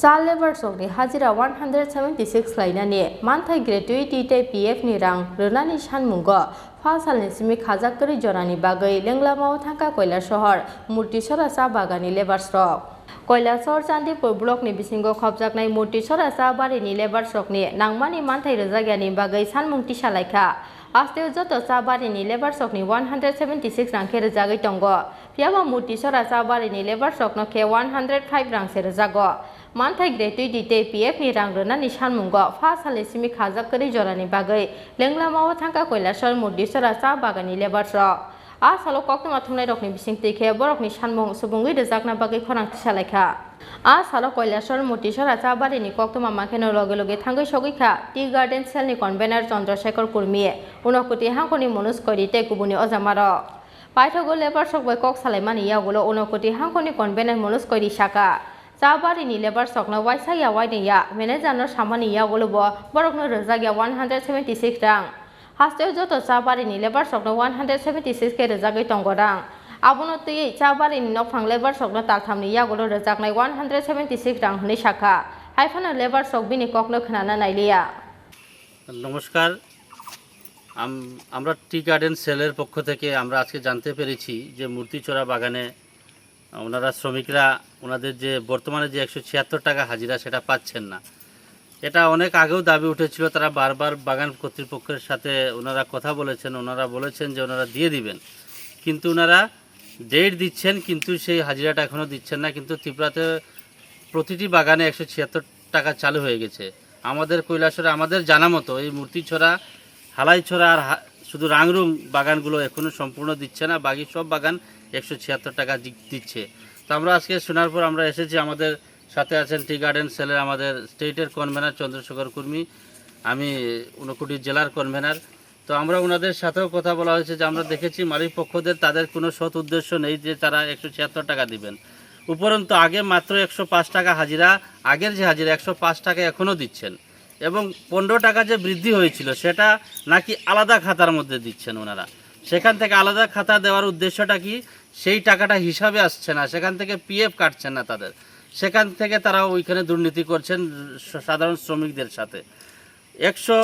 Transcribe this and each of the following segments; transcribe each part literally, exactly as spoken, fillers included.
Cha labour sokni hajira one hundred seventy six khlainani, manthai gratuity tei P F ni rang rwnani sanmungo pha salni simi khajak kwrwi jorani bagwi Lenglamao thangkha Koilasohor Murtisora cha bagani labour sok. Koilasor Chandipur block ni bisingo khopjaknai Murtisora cha barini labour sokni nangmani manthai rwjakyani bagwi sanmung tisalaikha. Hasteo joto cha barini labour sokni one hundred seventy six rang khe rwjagwi tongo. Phiyaba Murtisora cha barini labour sokno khe one hundred five rang se rwjago. Manthai gratuity tei P F ni rang rwnani sanmungo pha salni simi khajak kwrwi jorani bagwi Lenglamao thangkha Koilasor Murtisora cha bagani labour sok. A salo koktwma thumnairokni bisingtwi khe borokni sanmung subungwi rwjakna bagwi khorang tisalaikha. A salo Koilasor Murtisora cha barini koktwma makheno loge loge thangwi sogwi kha Tea Garden Cell ni convener Chandrasekhar Kurmi, Unakoti hangkoni Manoj Koiri tei kubuni ojamarok. Paithago labour sok bai kok salaimani yagulo Unakoti hangkoni convener Manoj Koiri saka, cha barini labour sokno waisa ya waini ya manager no samani yagulo bo borokno rwjak ya one hundred seventy six rang. Hasteo joto cha barini labour sokno one hundred seventy six khe rwjagwi tongo rang. Abono twiwi cha barini nokphang labour sokno talthamni yagulo rwjaknai one hundred seventy six rang hwnwi sakha. Haiphano labour sok bini kokno khwnana nailiya. নমস্কার। আম-, আমরা tea garden সেলের পক্ষ থেকে আমরা আজকে জানতে পেরেছি যে মূর্তিচড়া বাগানে ওনারা শ্রমিকরা ওনাদের যে বর্তমানে যে একশো ছিয়াত্তর টাকা হাজিরা, সেটা পাচ্ছেন না। এটা অনেক আগেও দাবি উঠেছিল, তারা বারবার বাগান কর্তৃপক্ষের সাথে ওনারা কথা বলেছেন, ওনারা বলেছেন যে ওনারা দিয়ে দিবেন, কিন্তু ওনারা ডেট দিচ্ছেন, কিন্তু সেই হাজিরাটা এখনও দিচ্ছেন না। কিন্তু ত্রিপুরাতে প্রতিটি বাগানে একশো ছিয়াত্তর টাকা চালু হয়ে গেছে। আমাদের কৈলাসহরে, আমাদের জানা মতো, এই মূর্তিছড়া, হালাইছড়া আর হা-, শুধু রাংরুং বাগানগুলো এখনও সম্পূর্ণ দিচ্ছে না, বাকি সব বাগান একশো ছিয়াত্তর টাকা দি-, দিচ্ছে। তো আমরা আজকে শোনার পর আমরা এসেছি, আমাদের সাথে আছেন টি গার্ডেন সেলের আমাদের স্টেটের কনভেনার চন্দ্রশেখর কুর্মী, আমি ঊনকোটি জেলার কনভেনার। তো আমরা ওনাদের সাথেও কথা বলা হয়েছে যে আমরা দেখেছি মালিক পক্ষদের, তাদের কোনো সৎ উদ্দেশ্য নেই যে তারা একশো ছিয়াত্তর টাকা দিবেন। উপরন্তু আগে মাত্র একশো পাঁচ টাকা হাজিরা, আগের যে হাজিরা একশো পাঁচ টাকা এখনও দিচ্ছেন, এবং পনেরো টাকা যে বৃদ্ধি হয়েছিল সেটা নাকি আলাদা খাতার মধ্যে দিচ্ছেন ওনারা। সেখান থেকে আলাদা খাতা দেওয়ার উদ্দেশ্যটা কি? সেই টাকাটা হিসাবে আসছে না, সেখান থেকে পিএফ কাটছে না তাদের, সেখান থেকে তারা ওইখানে দুর্নীতি করছেন স-, সাধারণ শ্রমিকদের সাথে। একশো,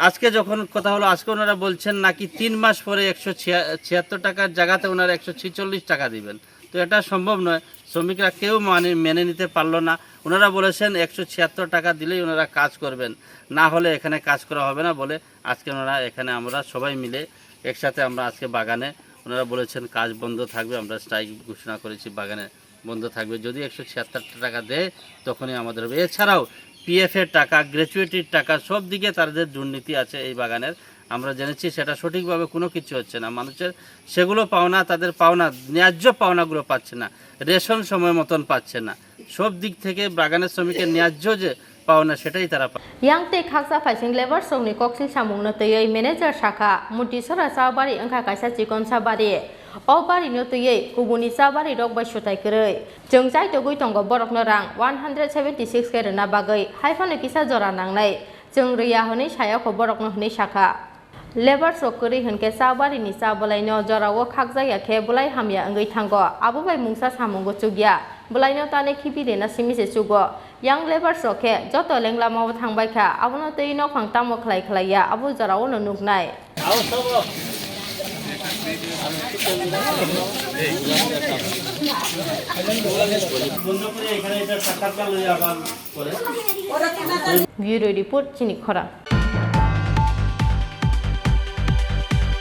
আজকে যখন কথা হলো, আজকে ওনারা বলছেন নাকি তিন মাস পরে একশো ছিয়া-, ছিয়াত্তর টাকার জায়গাতে ওনারা একশো ছেচল্লিশ টাকা দিবেন। তো এটা সম্ভব নয়, শ্রমিকরা কেউ মানে মেনে নিতে পারলো না। ওনারা বলেছেন একশো ছিয়াত্তর টাকা দিলেই ওনারা কাজ করবেন, না হলে এখানে কাজ করা হবে না বলে আজকে ওনারা এখানে, আমরা সবাই মিলে একসাথে আমরা আজকে বাগানে, ওনারা বলেছেন কাজ বন্ধ থাকবে, আমরা স্ট্রাইক ঘোষণা করেছি, বাগানে বন্ধ থাকবে। যদি একশো ছিয়াত্তর টাকা দেয়, তখনই আমাদের হবে। এছাড়াও পিএফ এর টাকা, গ্র্যাচুইটির টাকা, সব দিকে তাদের দুর্নীতি আছে এই বাগানের। আমরা জেনেছি সেটা সঠিকভাবে কোনো কিছু হচ্ছে না। মানুষের সেগুলো পাওনা, তাদের পাওনা, ন্যায্য পাওনাগুলো পাচ্ছে না, রেশন সময় মতন পাচ্ছে না। সব দিক থেকে বাগানের শ্রমিকের ন্যায্য যে পাওনা, সেটাই তারা পায়। Yang tei khaksa phaising labour sokni koksil samungno twiwi manager sakha, Mutisora cha bari wngkha kaisa chikonsa bari. O barino twiwi kubuni cha bari rok bai swtai kwrwi. Chwng chaitogwi tongo borokno rang one hundred seventy six khe rwna bagwi, haiphano kisa jora nangnai. Chwng rwya hwnwi saya kho borokno hwnwi sakha. Labour sok kwrwi hwnkhe cha barini cha bwlaino jorao khakjakya khe bwlai hamya wngwi thango, abo bai mungsa samungo chukya. Bwlaino tale khibi rina simi se chugo. Yang labour sok khe joto lenglamao thangbai kha, abono twi nokphang tamo khlai khlaiya, abo jorao no nuknai. Bureau report, chini khora.